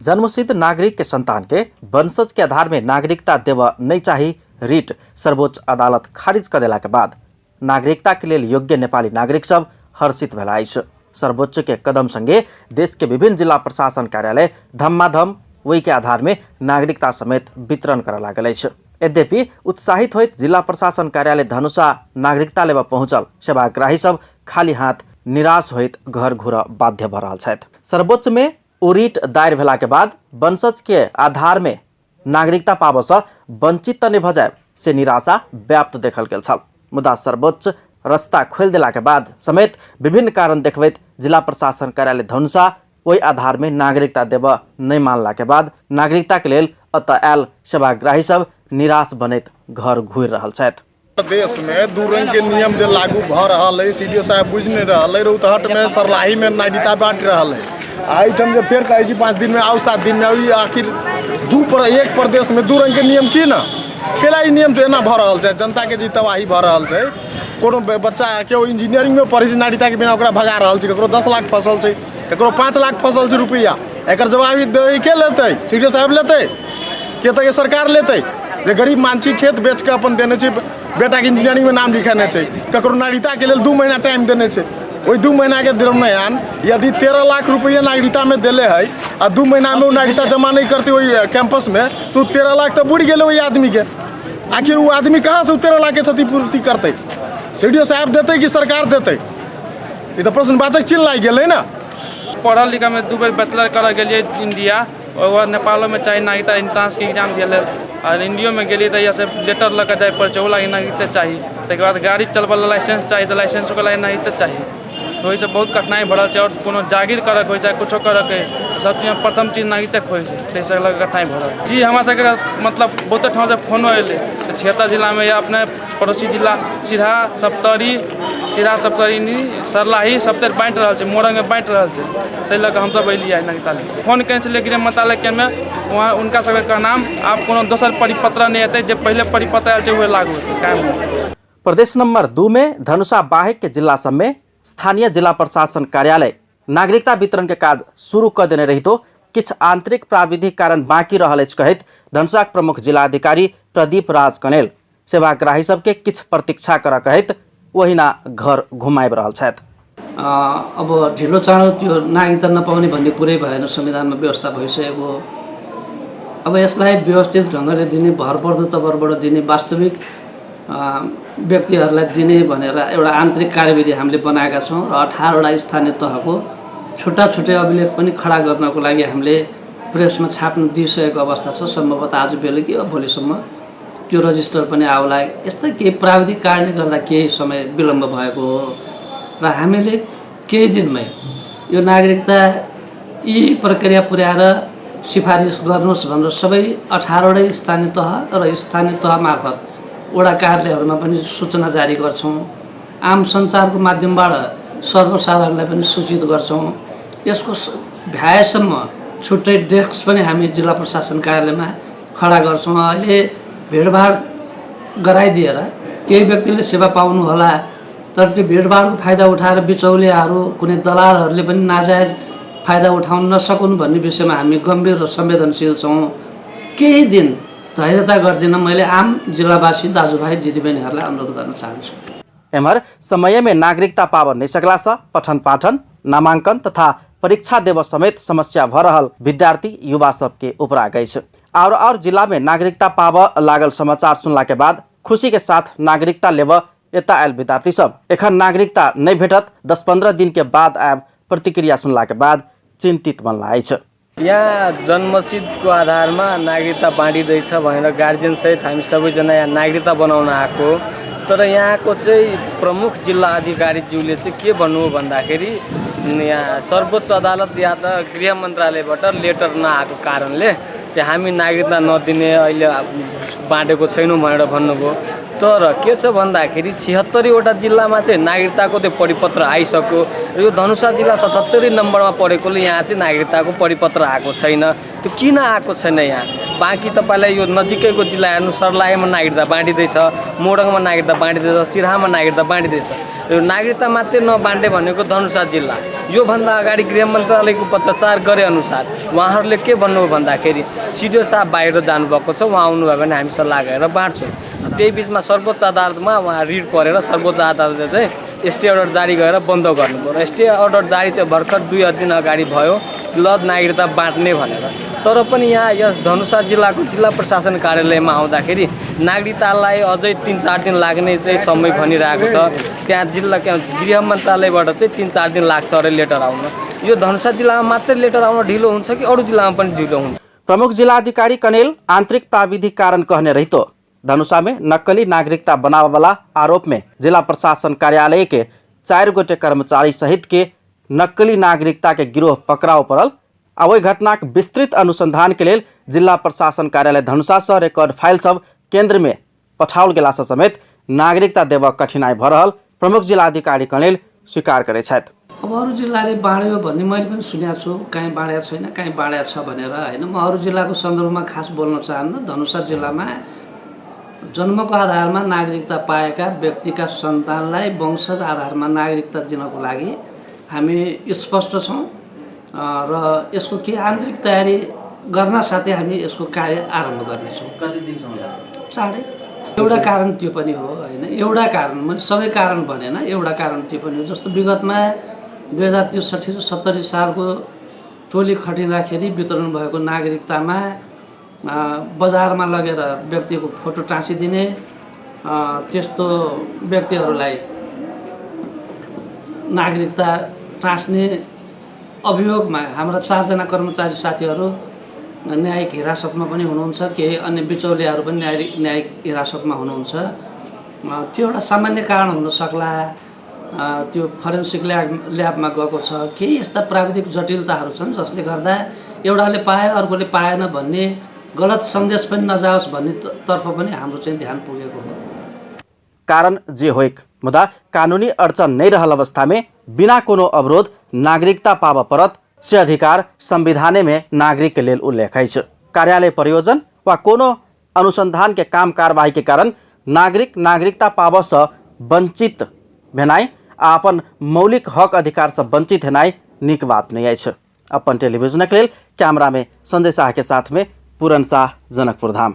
जन्मसिद्ध नागरिक के संतान के वंशज के आधार में नागरिकता देव नहीं चाही रिट सर्वोच्च अदालत खारिज क देला के बाद नागरिकता के लेल योग्य नेपाली नागरिक सब हर्षित भेला अछि। सर्वोच्च के कदम संगे देश के विभिन्न जिला प्रशासन कार्यालय धमाधम ओहि के आधार में नागरिकता समेत वितरण करऽ लागल अछि। यद्यपि उत्साहित होइत जिला प्रशासन कार्यालय धनुषा नागरिकता लेबऽ पहुँचल सेवाग्राही सब खाली हाथ निराश होइत घर घुरऽ बाध्य भऽ रहल छथि। सर्वोच्च में ओ रिट दायर भेला के बाद वंशज के आधार में नागरिकता पाबऽसँ वञ्चित तऽ नहि भऽ जायब से निराशा व्याप्त देखल गेल छल। मुदा सर्वोच्च रस्ता खोलि देलाके बाद समेत विभिन्न कारण देखबैत जिला प्रशासन कार्यालय धनुषा ओहि आधारमे नागरिकता देबऽ नहि मानलाके बाद नागरिकताके लेल एतऽ आयल सेवाग्राही सब निराश बनैत घर घुरि रहल छथि। देश में दू रंग के नियम जे लागू भ रहल है, सी डी ओ साहब बुझि नहीं रहल है। रौतहट में सरलाही में नागरिकता बांट रहल है, आ एहिठाम जे फेर कहै छी 5 दिन में आउ 7 दिन में आउ, ई आखिर दू पर एक प्रदेश में दू रंग के नियम की ना केला ई नियम एना भ रहल छै। जनता के जे तबाही भ रहल छै, कोनो बच्चा केओ इंजीनियरिंग में पढ़ै छै नागरिकता के बिना ओकरा भगा रहल छै, ककरो 10 लाख फसल छै, ककरो 5 लाख फसल छै रुपैआ। एकर जवाब दै के लेतै? सी डी ओ साहब लेतै के तऽ सरकार लेतै? जे गरीब मानसी खेत बेच के अपन देने छै, बेटाके इंजीनियरिंगमे नाम लिखेने छै, ककरो नागरिकताके लेल 2 महीना टाइम देने छै, ओहि 2 महीनाके दरमियान यदि 13 लाख रुपैआ नागरिकतामे देले है आ 2 महीनामे ओ नागरिकता जमा नहि करतै ओहि कैंपसमे, तऽ ओ 13 लाख तऽ बुड़ि गेलै ओहि आदमीके। आखिर ओ आदमी कहाँसँ ओ 13 लाखके क्षतिपूर्ति करतै? सी डी ओ साहब देतै कि सरकार देतै? ई तऽ प्रश्नवाचक चिन्ह लागि गेलै ने। पढ़ल लिखलमे 2 बेर बैचलर करऽ गेलियै इंडिया, ओकर बाद नेपालोमे चाही नागरिकता, एंट्रांसके एग्जाम दिअ लेल, आओर इंडियोमे गेलियै तऽ यहाँसँ लेटर लऽ कऽ जाइ पड़ै छै, ओहो लागि नागरिकता चाही। ताहिके बाद गाड़ी चलबै लए लाइसेंस चाही, तऽ लाइसेंसोके लागि नागरिकता चाही। ओहिसँ बहुत कठिनाइ भऽ रहल छै। आओर कोनो जागीर करऽके होइ चाहे किछो करऽके, सब चीजमे प्रथम चीज नागरिकता खोजै छै, ताहिसँ लऽ कऽ कठिनाइ भऽ रहल छै। जी हमरा सबके मतलब बहुते ठामसँ फोनो अयलै, तऽ 76 जिलामे या अपने पड़ोसी जिला सिरहा सप्तरी, सिरहा सप्तरी सरलाही सप्तरी बाँटि रहल छै, मोरंगमे बाँटि रहल छै, ताहि लऽ कऽ हमसब अयलियै नागरिकता लए। फोन केने छलियै गृह मंत्रालय केन्द्रमे, वहाँ हुनका सबके कहनाम आब कोनो दोसर परिपत्र नहि हेतै, जे पहिले परिपत्र आयल छै उहे लागू हेतै कायम हेतै। प्रदेश नंबर 2 में धनुषा बाहेक के जिला सब में स्थानीय जिला प्रशासन कार्यालय नागरिकता वितरण के काज शुरू क देने रहितो किछु आंतरिक प्राविधिक कारण बाकी रहल अछि कहैत धनुषाक प्रमुख जिलाधिकारी प्रदीप राज कनेल सेवाग्राही सबके किछु प्रतीक्षा करऽ कहैत ओहिना घर घुमाबि रहल छथि। अब ढिलो चाँडो त्यो नागरिकता नपाउने भन्ने कुरै भएन, संविधानमा व्यवस्था भइसकेको। अब यसलाई व्यवस्थित ढङ्गले दिने, भरपर्दो तवरबाट दिने, वास्तविक व्यक्तिहरूलाई दिने भनेर एउटा आन्तरिक कार्यविधि हामीले बनाएका छौँ र 18वटा स्थानीय तहको छुट्टा छुट्टै अभिलेख पनि खडा गर्नको लागि हामीले प्रेसमा छाप्न दिइसकेको अवस्था छ। सम्भवतः आज बेलुकी वा भोलिसम्म त्यो रजिस्टर पनि आउला। यस्तै केही प्राविधिक कारणले गर्दा केही समय विलम्ब भएको हो र हामीले केही दिनमै यो नागरिकता यी प्रक्रिया पुर्याएर सिफारिस गर्नुहोस् भनेर सबै 18वटै स्थानीय तह र स्थानीय तह मार्फत वडा कार्यालयहरूमा पनि सूचना जारी गर्छौँ। आम सञ्चारको माध्यमबाट सर्वसाधारणलाई पनि सूचित गर्छौँ। यसको भ्याएसम्म छुट्टै डेस्क पनि हामी जिल्ला प्रशासन कार्यालयमा खडा गर्छौँ। अहिले भिडभाड गराइदिएर केही व्यक्तिले सेवा पाउनुहोला, तर त्यो भिडभाडको फाइदा उठाएर बिचौलियाहरू कुनै दलालहरूले पनि नाजायज फाइदा उठाउन नसकुन् भन्ने विषयमा हामी गम्भीर र संवेदनशील छौँ। केही दिन धैर्यता गरिदिन मैले आम जिल्लावासी दाजुभाइ दिदीबहिनीहरूलाई अनुरोध गर्न चाहन्छु। एम्हर समयमे नागरिकता पाबऽ नहि सकलासँ पठन पाठन, नामाङ्कन तथा परीक्षा देबऽ समेत समस्या भऽ रहल विद्यार्थी युवा सबके उपराग अछि। और जिलामे नागरिकता पाबऽ लागल समाचार सुनला के बाद खुशी के साथ नागरिकता लेबऽ एतऽ आयल विद्यार्थी सब एखन नागरिकता नहि भेटत, 10-15 दिन के बाद आयब प्रतिक्रिया सुनला के बाद चिंतित बनला अछि। यहाँ जन्मसिद्धको आधारमा नागरिकता बाँडिँदैछ भनेर गार्जियनसहित हामी सबैजना यहाँ नागरिकता बनाउन आएको हो। तर यहाँको चाहिँ प्रमुख जिल्ला अधिकारीज्यूले चाहिँ के भन्नुभयो भन्दाखेरि यहाँ सर्वोच्च अदालत या त गृह मन्त्रालयबाट लेटर नआएको कारणले चाहिँ हामी नागरिकता नदिने अहिले बाँडेको छैनौँ भनेर भन्नुभयो। तर के छ भन्दाखेरि 76वटा जिल्लामा चाहिँ नागरिकताको त्यो परिपत्र आइसक्यो र यो धनुषा जिल्ला 77 नम्बरमा परेकोले यहाँ चाहिँ नागरिकताको परिपत्र आएको छैन। त्यो किन आएको छैन यहाँ? बाँकी तपाईँलाई यो नजिकैको जिल्ला हेर्नु, सर्लाहीमा नागरिकता बाँडिँदैछ, मोरङमा नागरिकता बाँडिँदैछ, सिराहामा नागरिकता बाँडिँदैछ। यो नागरिकता मात्रै नबाँड्ने भनेको धनुषा जिल्ला। योभन्दा अगाडि गृह मन्त्रालयको पत्रचार गरे अनुसार उहाँहरूले के भन्नुभयो भन्दाखेरि सिडिओ साहब बाहिर जानुभएको छ, उहाँ आउनुभयो भने हामी सल्लाह गरेर बाँड्छौँ। त्यही बिचमा सर्वोच्च अदालतमा उहाँ रिट परेर सर्वोच्च अदालतले चाहिँ स्टे अर्डर जारी गरेर बन्द गर्नुभयो र स्टे अर्डर जारी चाहिँ भर्खर 2 दिन अगाडि भयो, ल नागरिकता बाँड्ने भनेर। तर पनि यहाँ यस धनुषा जिल्लाको जिल्ला प्रशासन कार्यालयमा आउँदाखेरि नागरिकतालाई अझै 3-4 दिन लाग्ने चाहिँ समय भनिरहेको छ। त्यहाँ जिल्ला गृह मन्त्रालयबाट चाहिँ 3-4 दिन लाग्छ अरे लेटर आउन। यो धनुषा जिल्लामा मात्रै लेटर आउन ढिलो हुन्छ कि अरू जिल्लामा पनि ढिलो हुन्छ? प्रमुख जिलाधिकारी कनेल आंतरिक प्राविधिक कारण कहने रहितो धनुषा में नक्कली नागरिकता बनावे वाला आरोप में जिला प्रशासन कार्यालय के 4 गोटे कर्मचारी सहित के नक्कली नागरिकता के गिरोह पकड़ाव पड़ल आ ओहि घटनाक विस्तृत अनुसंधान के लेल जिला प्रशासन कार्यालय धनुषा से रिकॉर्ड फाइल सब केंद्र में पठाओल गेला से समेत नागरिकता देबऽ कठिनाई भऽ रहल प्रमुख जिलाधिकारी कनेल स्वीकार करै छथि। अब अरू जिल्लाले बाँड्यो भन्ने मैले पनि सुनेको छु, काहीँ बाँडेको छैन, काहीँ बाँडेको छ भनेर होइन। म अरू जिल्लाको सन्दर्भमा खास बोल्न चाहन्न। धनुषा जिल्लामा जन्मको आधारमा नागरिकता पाएका व्यक्तिका सन्तानलाई वंशज आधारमा नागरिकता दिनको लागि हामी स्पष्ट छौँ र यसको केही आन्तरिक तयारी गर्न साथै हामी यसको कार्य आरम्भ गर्नेछौँ। कति दिनसम्म लाग्छ? चाँडै। एउटा कारण त्यो पनि हो होइन, एउटा कारण, मैले सबै कारण भनेन, एउटा कारण त्यो पनि हो। जस्तो विगतमा 2063 र 70 सालको टोली खटिँदाखेरि वितरण भएको नागरिकतामा बजारमा लगेर व्यक्तिको फोटो टाँसिदिने, त्यस्तो व्यक्तिहरूलाई नागरिकता टाँस्ने अभियोगमा हाम्रा 4 जना कर्मचारी साथीहरू न्यायिक हिरासतमा पनि हुनुहुन्छ, केही अन्य बिचौलियाहरू पनि न्यायिक हिरासतमा हुनुहुन्छ। त्यो एउटा सामान्य कारण हुन सक्ला, त्यो फोरेन्सिक ल्याबमा गएको छ। केही यस्ता प्राविधिक जटिलताहरू छन् जसले गर्दा एउटाले पायो अर्कोले पाएन भन्ने गलत सन्देश पनि नजाओस् भन्ने तर्फ पनि हाम्रो चाहिँ ध्यान पुगेको हो। कारण जे होइक मुदा कानूनी अड़चन नहीं रहल अवस्था में बिना कोनो अवरोध नागरिकता पाबऽ पड़त से अधिकार संविधाने में नागरिक के लेल उल्लेख अछि। कार्यालय प्रयोजन वा कोनो अनुसंधान के काम कार्यवाही के कारण नागरिक नागरिकता पाबऽ से वंचित भेनाइ आ अपन मौलिक हक अधिकार से वंचित हेनाइ नीक बात नहीं अछि। अपन टेलीविजनक लेल कैमरा में संजय शाह के साथ में पूरन शाह, जनकपुर धाम।